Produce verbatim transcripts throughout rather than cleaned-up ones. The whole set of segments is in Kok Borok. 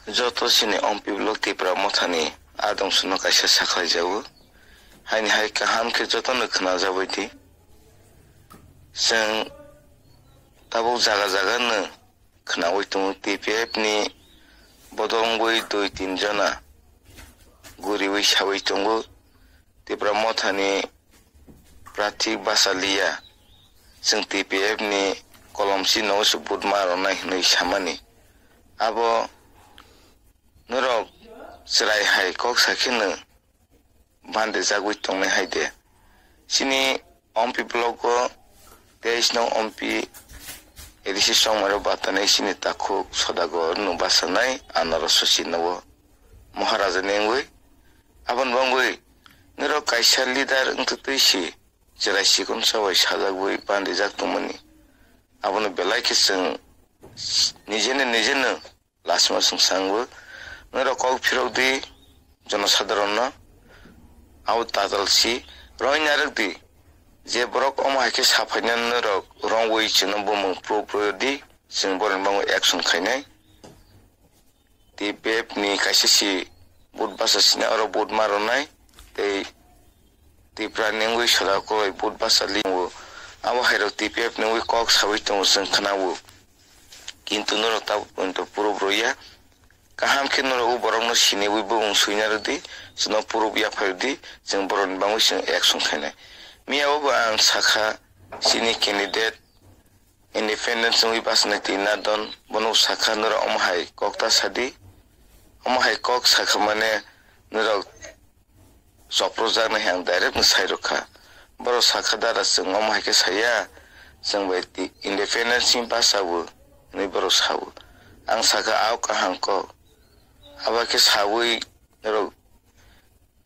Joto chini Ompi block Tipra Mothani adong suno kaisa sakhlai jago. Haini hai kaham khe jotono khna jagwi di. Chwng tabuk jaga jaga no khnawi tongo, T P F ni bodol wngwi dui tin jona guriwi sawi tongo. Tipra Mothani prathi basa liya, chwng T P F ni kolom si no se vote ma rwnai hwnwi samani. Abo norok chwrai hai kok sa kheno bande jagwi tongnai hai de. Chini Ompi block o teis nong Ompi A D C chongmaro batanai chini takhuk Sodagar no basanai anaro sosi no Maharaja ni wngwi. Aboni bangwi norok kaisa leader wngtwi twi si chwrai sikon sabai sajagwi bandijak tongmani. Abono belai khe chwng nijeno nijeno lachima chwng sango. Norok kok phirok di jonosadharonno, abo tatal si roi narwk di. Je borok omo hai khe saphaina norok rongwi chwngno bumung pro pro di, chwng borokni bangwi action khainai. T P F ni kaisa si vote basa sina oro vote ma rwnai tei Tipra ni wngwi sora kwbai vote basa lingo. Abo hai rok T P F ni wngwi kok sawi tongo chwng khna o. Kintu norok tabuk poito puro broya. Kaham khe norok o borok no siniwi bumung suina rwdi, chwngno puro yaphardi, chwng borok ni bangwi chwng action khainai. Miya o bo ang sakha chini candidate Independence wngwi bachanai twi nadon, bono sakha norok omo hai kok ta sadi. Omo hai kok sakha mane norok chopropjaknai hai ang direct no sai rwkha. Borok sakha dada chwng omo hai khe saya, chwng bai ti independence ni basa o hwnwi borok sao. Ang sakha ao kaham kok. Abo khe sawi norok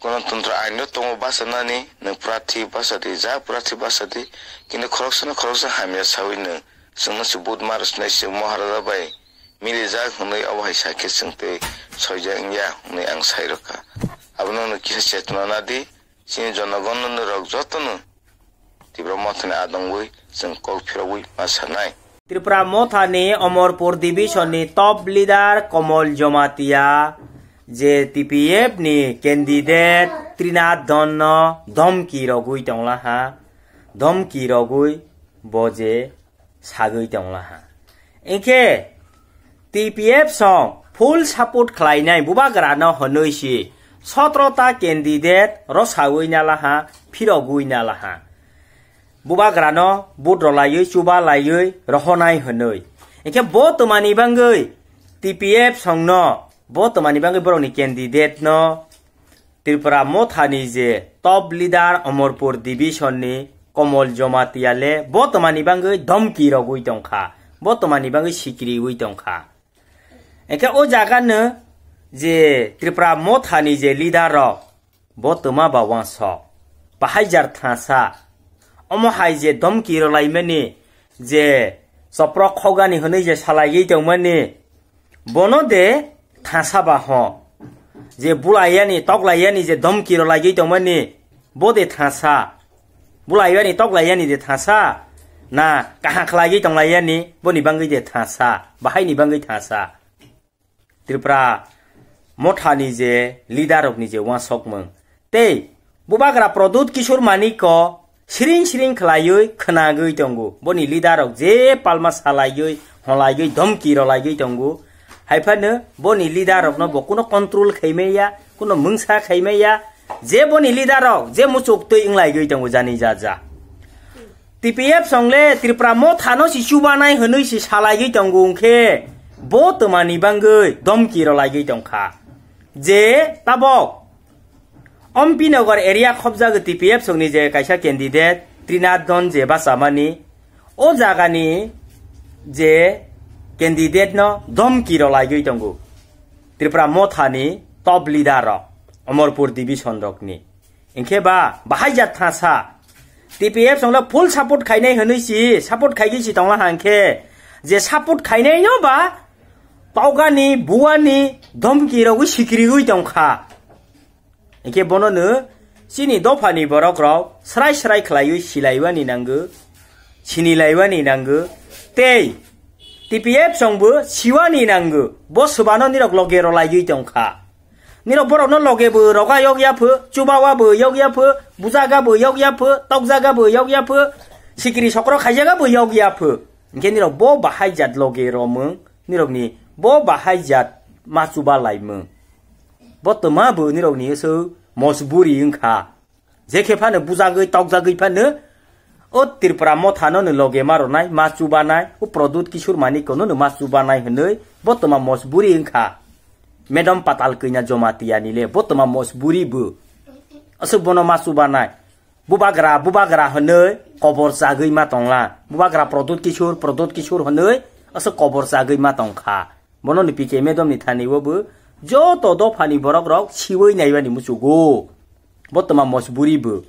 Gonotantro aino tongo bachanani, nwng prathi bachadi, ja prathi bachadi, kintu khoroksano khoroksa hamya sawi nwng chwngno se vote ma rwchnai se Maharaja bai milijak hwnwi obo hai sakhe chwng tei soijak wngya hwnwi ang sai rwkha. Abono nwng kisa chetona nadi, chini jonogonno norok jotono Tipra Mothani adongwi chwng kok phirogwi ma sanai. Tripura Mothani Omorpur Division ni top leader Komol Jomatia je T P F ni candidate Trinath Dhon no dhomki rogwi tonglaha, dhomki rogwi bo je sagwi tonglaha. Hinkhe T P F song full support khlainai bubagra no hwnwi si sotro ta candidate rosawi nalaha, phirogwi nalaha. Bubagra no vote rwlaiwi, chuba laiwi, rohonai hwnwi. Hinkhe bo twmani bangwi T P F song no, bo twmani bangwi borokni candidate no Tripura Mothani je top leader Omorpur Division ni Komol Jomatia le bo twmani bangwi dhomki rogwi tongkha, bo twmani bangwi sikiriwi tongkha. Hinkhe o jaga no je Tripura Mothani je leader rok, bo twma ba wansok, bahai jar thangsa, omo hai je dhomki rwlaimani, je choprok khogani hwnwi je salaiwi tongmani, bono de thangsa ba ho, je bulaiyani, toklaiyani je dhomki rwlaigwi tongmani, bo de thangsa, bulaiyani, toklaiyani de thangsa, na kaham khlaigwi tonglaiyani, boni bangwi de thangsa, bahaini bangwi thangsa. Tripura Mothani je leader rokni je wansokmung tei bubagra Pradyut Kishore Manik ko siring siring khlaiwi khwnagwi tongo. Boni leader rok je palma salaiwi, holaiwi, dhomki rwlaigwi tongo. Haiphano boni leader rokno bo kuno control khaimaya, kuno mungsa khaimaya. Je boni leader rok je muchuk twi wnglaigwi tongo jani ja ja. T P F song le Tripura Motha no si chubanai hwnwi si salaiwi tongo, hwnkhe bo twmani bangwi dhomki rwlaigwi tongkha je tabok Ompi Nagar area khopjagwi T P F songni je kaisa candidate Trinath Dhon je bachamani, o jagani je candidate no dhomki rwlaigwi tongo Tripura Motha ni top leader rok, Omorpur division rokni. Hinkhe ba bahai jat thangsa. T P F songla full support khainai hwnwi si, support khaigwi si tongla hangkhe, je support khainai no ba, paugani, buani, dhomki rogwi sikirigwi tongkha. Hinkhe bono no chini dophani borok rok srai srai khlaiwi silaiwani nango, sinilaiwani nango, tei T P F songbo siwani nango, bo swbano nirok loge rolaiwi tongkha. Nirok borokno loge bo roga yokya pho, chubawa bo yokya pho, bujaga bo yokya pho, tokjaga bo yokya pho, sikiri sokro khaijaga bo yokya pho. Hinkhe nirok bo bahai jat loge romung, nirokni bo bahai jat machuba laimung. Bo twma bo nirokni so mojburi wngkha. Jekhe phano bujagwi tokjagwi phano o Tripura mothano no loge ma ronai, ma chubanai, o Pradyut Kishore Manikko no no ma chubanai hwnwi bo twma mojburi wngkha. Madam Patal Kanya Jamatia ni le bo twma mojburi bo. Aswk bono ma chubanai. Bubagra, bubagra hwnwi kobor chagwi ma tongla. Bubagra Pradyut Kishore, Pradyut Kishore hwnwi aswk kobor chagwi ma tongkha. Bono ni P K madam ni thani o bo joto dophani borok rok siwi naibani muchugo. Bo twma mojburi bo.